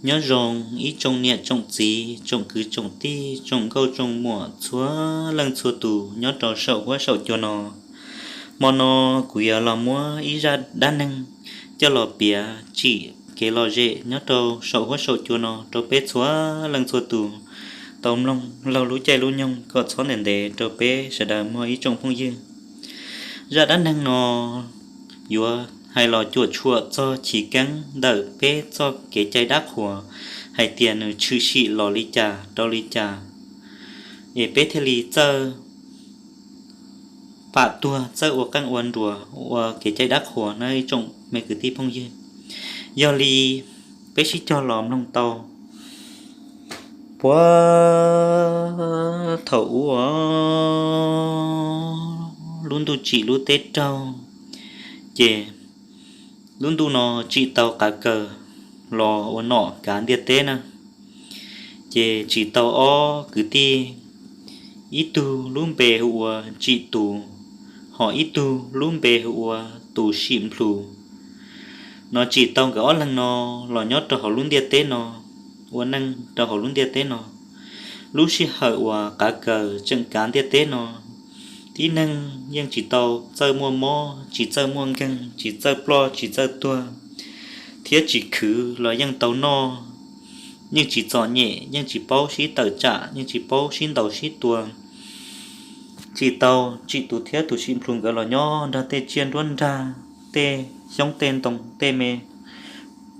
Nyob zoo ib tsoom niam tsoom txiv, tsoom kwv tsoom tij, tsoom nkauj tsoom muam txhua leej txhua tus nyob rau saum huab saum cua no. Hmo no kuv yuav los muab ib zaj dab neeg coj los piav tsim kev lom zem nyob rau saum huab saum cua no rau peb txhua leej txhua tus tau mloog laug lub caij lub nyoog kom txhob ntev ntev rau peb sawv daws muaj ib tsoom phooj ywg. Zaj dab neeg no yuav hais los cuam tshuam txog chiv keeb ntawm peb txoj kev cai dab qhuas hais tias nws tshwm sim los li cas rau li cas, es peb thiaj li txawj pam tuag, txawj ua qeej ua nruas ua kev cai dab qhuas na ib tsoom me kwv tij phooj ywg. Yog li peb sib cog los mloog tau. Puag thaum ub, lub ntuj tsim lub teb raug, ces lub ntuj no tsim tau qav kaws los ua nom kav ntiaj teb na. Ces tsim tau ob kwv tij, ib tug lub npe hu ua Tsim Tus, ho ib tug lub npe hu ua Tus Sim Nplhus. No tsim tau nkawd ob leeg no los nyob rau hauv lub ntiaj teb no, ua neej rau hauv lub ntiaj teb no. Lub sij hawm uas qav kaws tseem kav ntiaj teb no, tib neeg yeej tsis tau txawj muaj mob, tsis txawj muaj nkeeg, tsis txawj ploj, tsis txawj tuag, thiab tsis khwv los yeej tau noj. Yeej tsis txom nyem, yeej tsis paub sib tawm tsam, yeej tsis paub sib ntaus sib tua. Tsim tau Tsim Tus thiab Tus Sim Nplhus nkawd los nyob nrog tej tsiaj nruab nrag, tej xyoob tej ntoo, tej me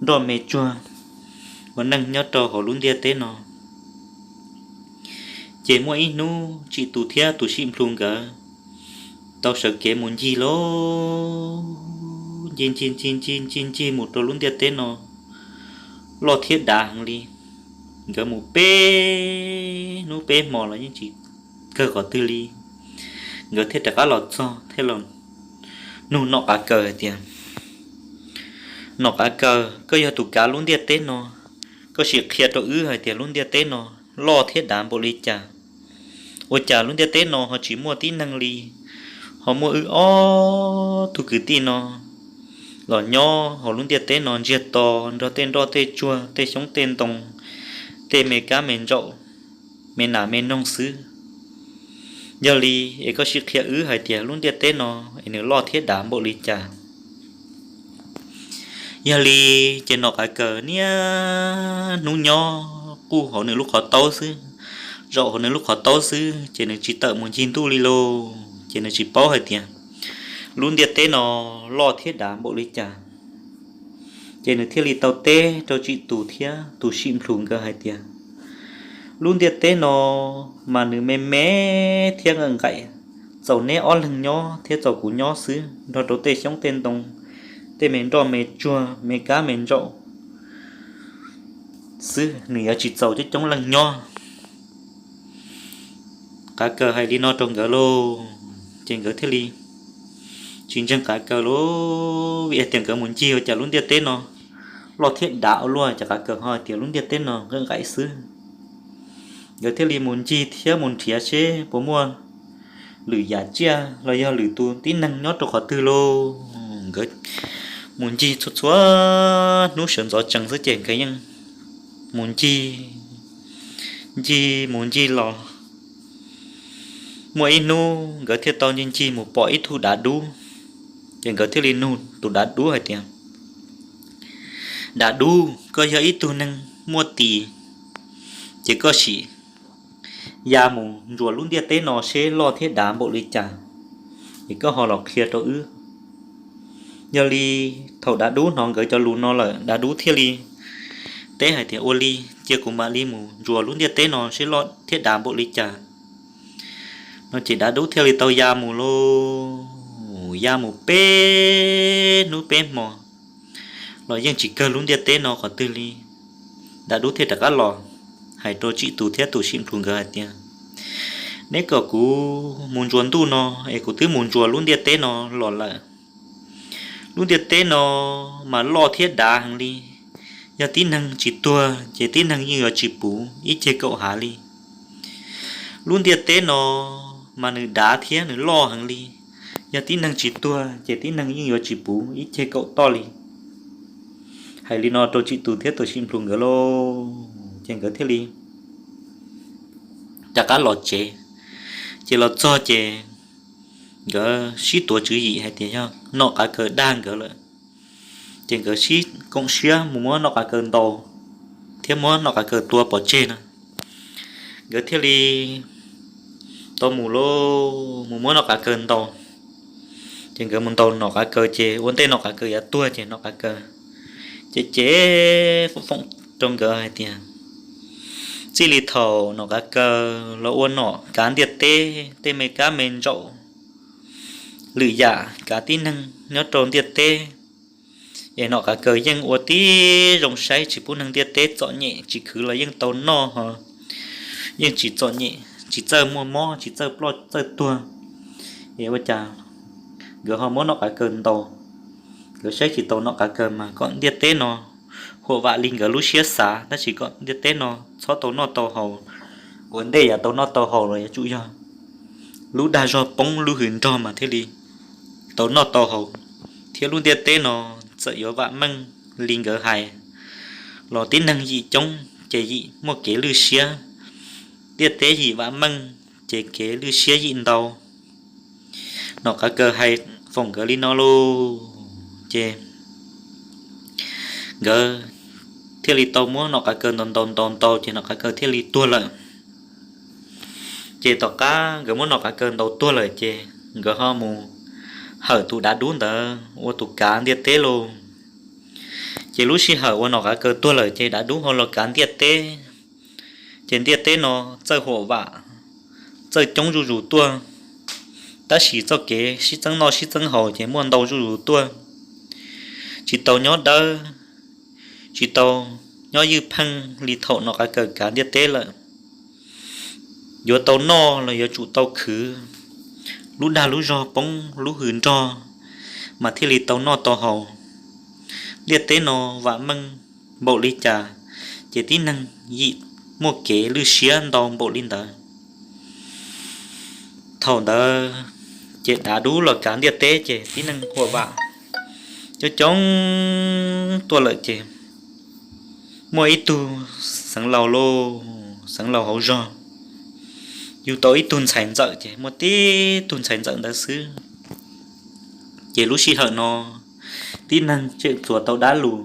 nroj me tsuag, ua neej nyob rau hauv lub ntiaj teb no. Ces muaj ib hnub Tsim Tus thiab Tus Sim Nplhus nkawd tau sawv kev mus ncig lauj, ncig ncig ncig ncig ncig ncig mus rau lub ntiaj teb no loj thiab dav heev li. Nkawd mus peb hnub peb hmo los yeej tsis kawg qhov twg li. Nkawd thiaj rov qab los txog thiaj los nug nom qav kaws hais tias, Nom qav kaws, koj yog tus kav lub ntiaj teb no, koj sim qhia rau wb hais tias lub ntiaj teb no loj thiab dav npaum li cas? Ua cas lub ntiaj teb no ho tsis muaj tib neeg li, ho muaj wb ob tug kwv tij no los nyob hauv lub ntiaj teb no ntsiag to nrog tej nroj tej tsuag, tej xyoob tej ntoo, tej me kab me ntsaum, me nas me noog xwb? Yog li es koj sim qhia wb hais tias lub ntiaj teb no es nws loj thiab dav npaum li cas? Yog li ces nom qav kaws niaj hnub nyob qub hauv nws lub qhov taub xwb, zaum hauv nws lub qhov taub xwb, ces nws tsis tawm mus ncig ntuj li lauj. Ces nws tsis paub hais tias lub ntiaj teb no loj thiab dav npaum li cas. Ces nws thiaj li tau teb rau Tsim Tus thiab Tus Sim Nplhus nkawd hais tias, Lub ntiaj teb no mas nws me me thiab nqaim nqaim, txaus neb ob leeg nyob thiab txaus kuv nyob xwb, nrog rau tej xyoob tej ntoo, tej me nroj me tsuag, me kab me ntsaum xwb, nws yuav tsis txaus coob coob leej nyob. Qav kaws hais li no rau nkawd lauj, ces nkawd thiaj li tsis ntseeg qav kaws lauj, vim hais tias nkawd mus ncig ua cas lub ntiaj teb no loj thiab dav ua luaj, ces qav kaws ho hais tias lub ntiaj teb no nqaim nqaim xwb. Nkawd thiaj li mus ncig thiab mus nrhiav seb puas muaj lwm yam tsiaj los yog lwm tus tib neeg nyob rau qhov twg lauj. Nkawd mus ncig txhua txhua hnub sawv ntxov tsees xwb ces nkawd yeej mus ncig, ncig mus ncig los. Muaj ib hnub nkawd thiaj tau ncig ncig mus pom ib tug dav dub, ces nkawd thiaj li nug tus dav dub hais tias, Dav dub, koj yog ib tug neeg muaj tis, ces koj sim ya mus ntsuas lub ntiaj teb no seb loj thiab dav npaum li cas, es koj ho los qhia rau wb. Yog li thaum dav dub hnov nkawd cov lus no lawm, dav dub thiaj li teb hais tias, Ua li, cia kuv mam li mus ntsuas lub ntiaj teb no seb loj thiab dav npaum li cas. No ces dav dub thiaj li tau ya mus lauj, ya mus peb hnub peb hmo los yeej tsis kawg lub ntiaj teb no qhov twg li. Dav dub thiaj rov qab los hais rau Tsim Tus thiab Tus Sim Nplhus nkawd hais tias, Neb kom kuv mus ntsuas ntuj no es kuv twb mus ntsuas lub ntiaj teb no los lawm. Lub ntiaj teb no mas loj thiab dav heev li. Yog tib neeg tsis tuag ces tib neeg yeej yuav tsis puv ib ceg kaum hav li. Lub ntiaj teb no mas nws dav thiab nws loj heev li. Yog tib neeg tsis tuag ces tib neeg yeej yuav tsis puv ib ceg kaum toj li. hais li no rau Tsim Tus thiab Tuam Sim Nplus nkawd lauj, ces nkawd thiaj li rov qab los tsev. Ces los txog ces nkawd sib tuav tswv yim hais tias yog Nom Qav Kaws dag nkawd lawm, ces nkawd sib koom siab mus muab Nom Qav Kaws ntaus thiab muab Nom Qav Kaws tua pov tseg no. Nkawd thiaj li tau mus lauj, mus muab Nom Qav Kaws ntaus. Ces nkawd mus ntaus Nom Qav Kaws ces ua ntej Nom Qav Kaws yuav tuag ces Nom Qav Kaws ces ces foom foom rau nkawd hais tias txij li thaum Nom Qav Kaws los ua nom kav ntiaj teb tej me kab me ntsaum lwm yam kav tib neeg nyob rau ntiaj teb, es Nom Qav Kaws yeej ua tib zoo saib tsis pub neeg ntiaj teb txom nyem, tsis khwv los yeej tau noj ho yeej tsis txom nyem, tsis txawj muaj mob, tsis txawj ploj txawj tuag. Es ua cas nkawd ho muab Nom Qav Kaws ntaus, nkawd saib tsis taus Nom Qav Kaws mas kom ntiaj teb no huam vam li nkawd lub siab xav, tab sis kom ntiaj teb no txhob tau noj tau haus. Ua ntej yuav tau noj tau haus los yuav tsum yog lub dag zog poob lub hws nrog mas thiaj li tau noj tau haus, thiab lub ntiaj teb no txawm yuav vam meej li nkawd hais los tib neeg yim coob ces yim muaj kev lwj siab. Ntiaj teb yim vam meej ces kev lwj siab yim ntau. Nom Qav Kaws hais foom nkawd li no lauj, ces nkawd thiaj li tau muab Nom Qav Kaws ntaus ntaus ntaus ntaus ces Nom Qav Kaws thiaj li tuag lawm. Ces tom qab nkawd muab Nom Qav Kaws ntaus tuag lawm ces nkawd ho mus hawm tus dav dub ntawd ua tus kav ntiaj teb lauj. Ces lub sij hawm uas Nom Qav Kaws tuag lawm ces dav dub ho los kav ntiaj teb. Ces ntiaj teb no txawj huam vam, txawj coob zuj zus tuaj, tab sis txoj kev sib txeeb noj sib txeeb haus ces muaj ntau zuj zus tuaj, tsis tau nyob dawb, tsis tau nyob ywj pheej li thaum Nom Qav Kaws kav ntiaj teb lawm. Yuav tau noj los yuav tsum tau khwv, lub dag lub zog poob lub hws nrog mas thiaj li tau noj tau haus. Ntiaj teb no vam meej npaum li cas ces tib neeg yim muaj kev lwj siab ntau npaum li ntawd. Thaum ntawd ces dav dub los kav ntiaj teb ces tib neeg huam vam coob coob tuaj lawm ces muaj ib tug xeev laus lauj, xeev laus hauv zog yug tau ib tug ntxhais ntxawm ces muaj tib tug ntxhais ntxawm ntawd xwb. Ces lub sij hawm no tib neeg tseem txuas tau dab lus,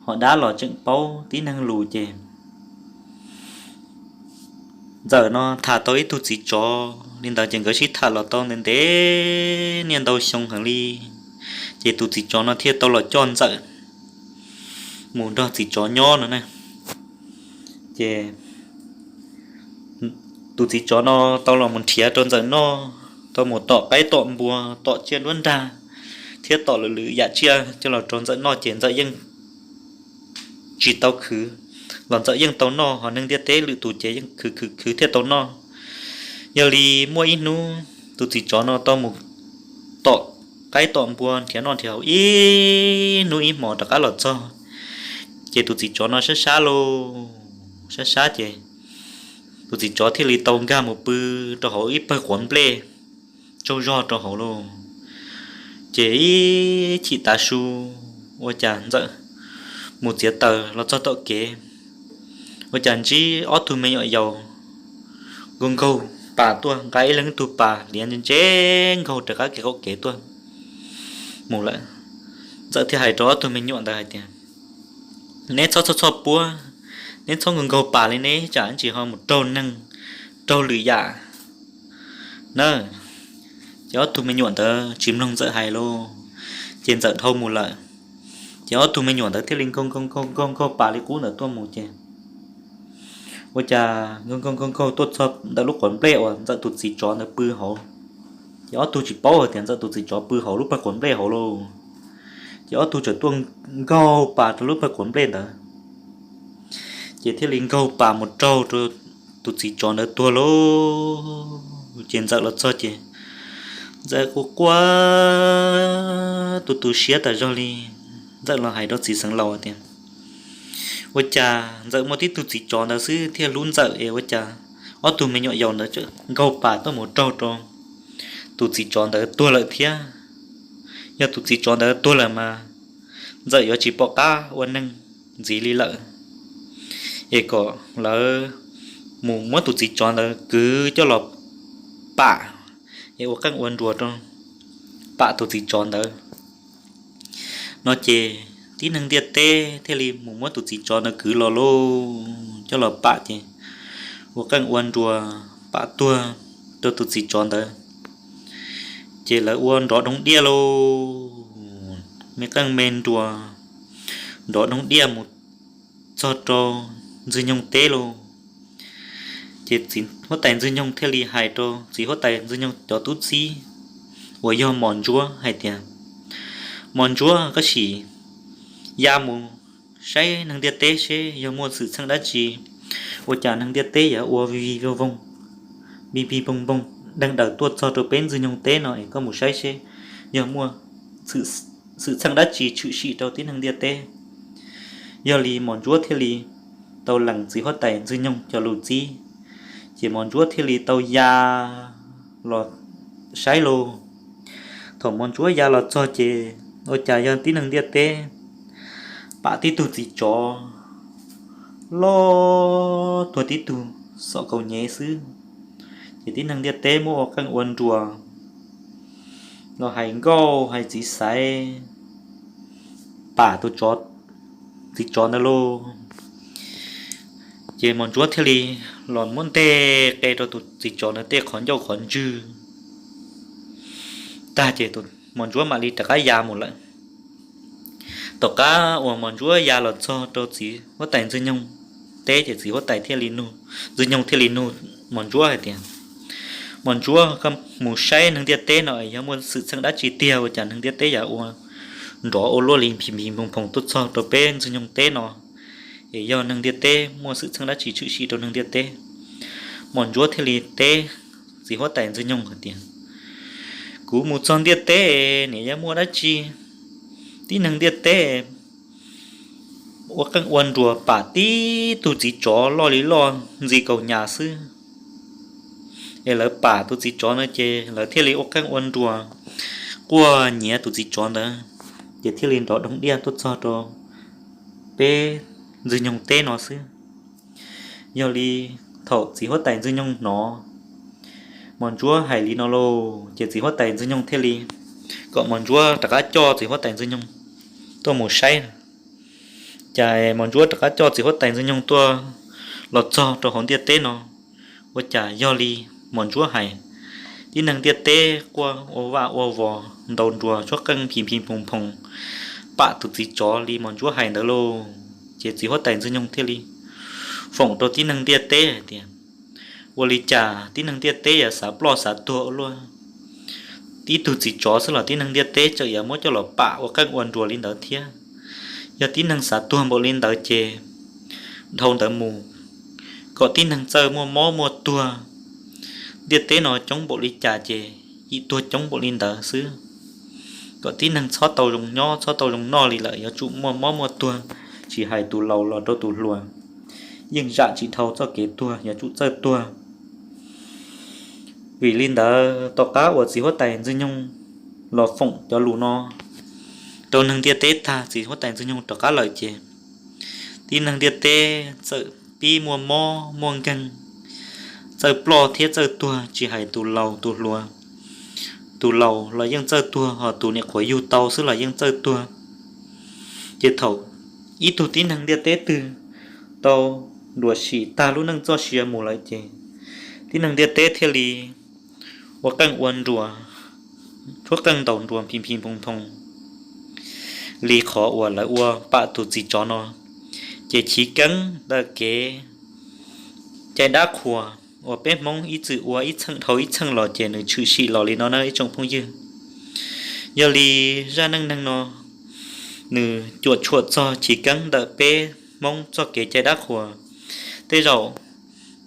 ho dab los tseem paub tib neeg lus ces ntxawm no tham tau ib tug txiv tsov li ntawd ces nkawd sib tham los tau ntev ntev niaj ntau xyoo heev li. Ces tus txiv tsov no thiaj tau los coj ntxawm mus nrog txiv tsov nyob no na. Ces tus txiv tsov no tau los mus nrhiav rau ntxawm noj, tau mus tom qaib tom npua, tom tsiaj nruab nrag, thiab tom lwm lwm yam tsiaj coj los rau ntxawm noj ces ntxawm yeej tsis tau khwv, los ntxawm yeej tau noj, ho neeg ntiaj teb lwm tus ces yeej khwv khwv khwv thiaj tau noj. Yog li muaj ib hnub tus txiv tsov no tau mus tom qaib tom npua nrhiav noj nrhiav haus ib hnub ib hmos rov qab los txog, ces tus txiv tsov no sab sab lauj, sab sab ces tus txiv tsov thiaj li tau nkag mus pw rau hauv ib pawg quav nplej tsaug zog rau hauv lauj. Ces ib chim tav su ua cas ntxawm mus txiav taws los txog tom kev, ua cas ntsib ob tug me nyuam yaus nkaug nkaug pas tuaj, nqa ib leeg ib tug pas liav ntse ntse nkaug rov qab kev qaum kev tuaj mus lawm. Ntxawm thiaj hais rau ob tug me nyuam ntawd hais tias, neb txhob txhob txhob puab, neb txhob nkaug nkaug pas li, neb tsam ntsis ho mus raug neeg raug lwm yam na. Ces ob tug me nyuam ntawd tsis mloog ntxawm hais lauj, ces ntxawm dhau mus lawm. Ces ob tug me nyuam ntawd thiaj li nkaug nkaug nkaug nkaug nkaug pas li qub ntawd tuaj mus ces ua cas nkaug nkaug nkaug nkaug tuaj txog ntawm lub quav nplej uas ntxawm tus txiv tsov ntawd pw hauv. Ces ob tug tsis paub hais tias ntxawm tus txiv tsov pw hauv lub pawg quav nplej hauv lauj. Ces ob tug txawm tuaj nkaug pas rau lub pawg quav nplej ntawd, ces thiaj li nkaug pas mus raug rau tus txiv tsov ntawd tuag lauj. Ces ntxawm los txog ces ntxawm quaj quaj tu tu siab tas zog li. Ntxawm los hais rau txiv xeev laus tias, ua cas ntxawm muaj tib tug txiv tsov ntawd xwb thiaj hlub ntxawm es ua cas ob tug me nyuam yaus ntawd txawm nkaug pas tuaj mus raug rau tus txiv tsov ntawd tuag lawm thiab. Yog tus txiv tsov ntawd tuag lawm mas ntxawm yuav tsis pom qab ua neeg ntxiv li lawm, es kom lawv mus muab tus txiv tsov ntawd kwv coj los pam, es ua qeej ua nruas rau, pam tus txiv tsov ntawd no ces tib neeg ntiaj teb thiaj li mus muab tus txiv tsov ntawd kwv los lauj, coj los pam ces ua qeej ua nruas pam tuag rau tus txiv tsov ntawd. Ces lawv ua nrov doog diaj lauj, me qeej me nruas, nrov doog diaj mus txog rau Ntxwg Nyoog teb lauj. Ces txiv huab tais Ntxwg Nyoog thiaj li hais rau txiv huab tais Ntxwg Nyoog cov tub txib uas yog Mos Ntsuab hais tias, Mos Ntsuab, koj sim ya mus saib neeg ntiaj teb seb yog muaj xwm txheej dab tsi, ua cas neeg ntiaj teb yuav ua vij vij voog voog, npig npig poog poog deeg daws tuaj txog rau peb Ntxwg Nyoog teb no es koj mus saib seb yog muaj xwm txheej dab tsi tshwm sim rau tib neeg ntiaj teb. Yog li Mos Ntsuab thiaj li tau lees txiv huab tais Ntxwg Nyoog cov lus txib, ces Mos Ntsuab thiaj li tau ya los saib lauj. Thaum Mos Ntsuab ya los txog ces ua cas yog tib neeg ntiaj teb pam tib tug txiv tsov loj tuag tib tug xom kaus nyev xwb. Ces tib neeg ntiaj teb muab ua qeej ua nruas los hais nkauj hais txiv xaiv pam tus txiv tsov ntawd lauj. Ces Mos Ntsuab thiaj li los muab nteg qe rau tus txiv tsov ntawd tej qhov ncauj qhov ntswg tag ces Mos Ntsuab mam li rov qab ya mus lawm. Tom qab uas Mos Ntsuab ya los txog rau txiv huab tais Ntxwg Nyoog teb ces txiv huab tais thiaj li nug, Ntxwg Nyoog thiaj li nug Mos Ntsuab hais tias, Mos Ntsuab, koj mus saib neeg ntiaj teb no yog muaj xwm txheej dab tsi tiag ua cas neeg ntiaj teb yuav ua nrov ua luaj li nphim nphim phoom phoom tuaj txog rau peb Ntxwg Nyoog teb no? Es yog neeg ntiaj teb muaj xwm txheej dab tsi tshwm sim rau neeg ntiaj teb? Mos Ntsuab thiaj li teb txiv huab tais Ntxwg Nyoog hais tias, kuv mus txog ntiaj teb niam yuav muaj dab tsi, tib neeg ntiaj teb ua qeej ua nruas pam tib tug txiv tsov loj li loj ntxi kaus nyas xwb. Es lawv pam tus txiv tsov ntawd ces lawv thiaj li ua qeej ua nruas quaj nyiav tus txiv tsov ntawd, ces thiaj li nrov doog diaj tuaj txog rau peb Ntxwg Nyoog teb no xwb. Yog li thaum txiv huab tais Ntxwg Nyoog hnov Mos Ntsuab hais li no lauj, ces txiv huab tais Ntxwg Nyoog thiaj li kom Mos Ntsuab rov qab coj txiv huab tais Ntxwg Nyoog tuaj mus saib. Ces Mos Ntsuab rov qab coj txiv huab tais Ntxwg Nyoog tuaj los txog rau hauv ntiaj teb no, ua cas yog li Mos Ntsuab hais, tib neeg ntiaj teb quaj ua vaj ua vos ntaus nruas tshuab qeej phim phim phoom phoom pam tus txiv tsov li Mos Ntsuab hais ntawd lauj. Ces txiv huab tais Ntxwg Nyoog thiaj li foom rau tib neeg ntiaj teb hais tias, ua li cas tib neeg ntiaj teb yuav xav ploj xav tuag ua luaj? Tib tug txiv tsov xwb los tib neeg ntiaj teb tseem yuav muab coj los pam ua qeej ua nruas li ntawd thiab. Yog tib neeg xav tuag npaum li ntawd ces dhau ntawd mus, kom tib neeg txawj muaj mob muaj tuag. Ntiaj teb no coob npaum li cas ces yim tuag coob npaum li ntawd xwb. Kom tib neeg txhob tau zoo nyob txhob tau zoo noj li lawm, yuav tsum muaj mob muaj tuag, tsis hais tus laus los rau tus hluas, yeej zam tsis dhau txoj kev tuag, yuav tsum txawj tuag. Vim li ntawd tom qab uas txiv huab tais Ntxwg Nyoog los foom cov lus no rau neeg ntiaj teb tag, txiv huab tais Ntxwg Nyoog rov qab lawm ces tib neeg ntiaj teb txawm pib muaj mob muaj nkeeg, txawj ploj thiab txawj tuag, tsis hais tus laus tus hluas. Tus laus los yeej txawj tuag, ho tus niam qhuav yug tau xwb los yeej txawj tuag. Ces thaum ib tug tib neeg ntiaj teb twg tau nruam sim tag lub neej txoj sia mus lawm ces tib neeg ntiaj teb thiaj li ua qeej ua nruas, tshuab qeej ntaus nruas phim phim phoom phoom li qhov uas lawv ua pam tus txiv tsov no. Ces chiv keeb ntawm kev cai dab qhuas uas peb Hmoob ib txwm ua ib txheej dhau ib txheej los ces nws tshwm sim los li no na ib tsoom phooj ywg. Yog li zaj neej neeg no nws cuam tshuam txog chiv keeb ntawm peb Hmoob txoj kev cai dab qhuas. Tej zaum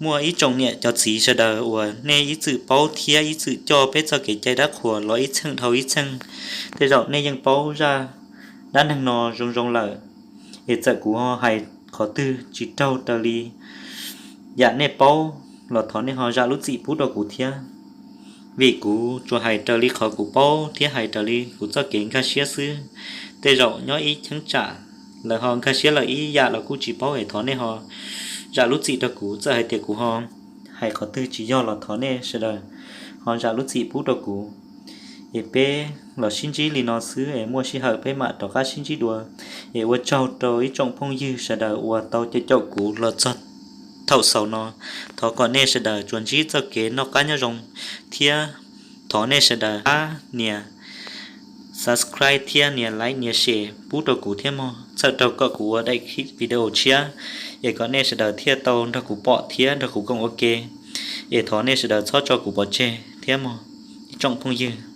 muaj ib tsoom niam cov txiv sawv daws uas nej ib txwm paub thiab ib txwm coj peb txoj kev cai dab qhuas los ib txheej dhau ib txheej, tej zaum nej yeej paub zaj dab neeg no zoo zoo lawm. Es txawm kuv ho hais qhov twg tsis raug raws li yam nej paub los thov nej ho zam lub txim pub rau kuv thiab, vim kuv tsuas hais raws li qhov kuv paub thiab hais raws li kuv txoj kev nkag siab xwb. tej zaum nyob ib cheeb tsam, lawv ho nkag siab lawm ib yam los kuj tsis paub es thov nej ho zam lub txim rau kuv. Txawm hais tias kuv ho hais qhov twg tsis yog los thov nej sawv daws ho zam lub txim pub rau kuv. Es peb los sib ntsib li no xwb es muaj sij hawm peb mam rov qab sib ntsib dua. Es ua tsaug rau ib tsoom phooj ywg sawv daws uas tau caum caum kuv los txog thaum xaus no. Thov kom nej sawv daws tsuas ntsib txoj kev noj qab nyob zoo thiab thov nej sawv daws pab nias subscribe thiab nias like nias share pub rau kuv thiab mog, txhawm rau kom kuv ua daim video tshiab es kom nej sawv daws thiaj tau nrog kuv pom thiab nrog kuv koom ua ke. Es thov nej sawv daws txhob tso kuv pov tseg thiab mog ib tsoom phooj ywg.